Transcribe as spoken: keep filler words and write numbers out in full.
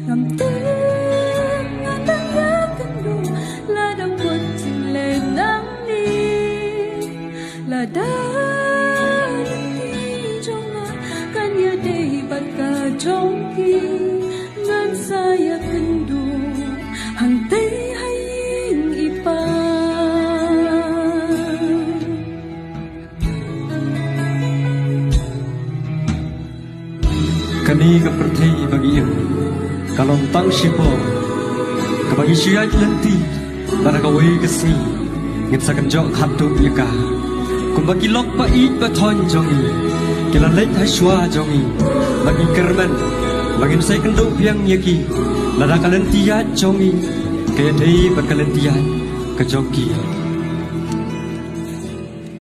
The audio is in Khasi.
Kam tip nga dang ïakynduh, la dang bun jingleh nangne. Lada lynti jong nga kan ïadei bad ka jong phi, ngan sa ïakynduh hangtei ha ïing i Pa. Kane ka pyrthei ba ngi im, ka long tang shipor kaba ngi shu ïaid lynti, bad ha kawei ka sngi ngin sa kynjoh khatduh ïa ka. Kumba ki lok ba ïeit ba thoiñ jong ngi ki la leit ha shuwa jong ngi, bad ngi kyrmen ba ngin sa ïakynduh biang ïa ki lada ka lynti ïaid jong ngi ka ïadei bad ka lynti ïaid ka jong ki.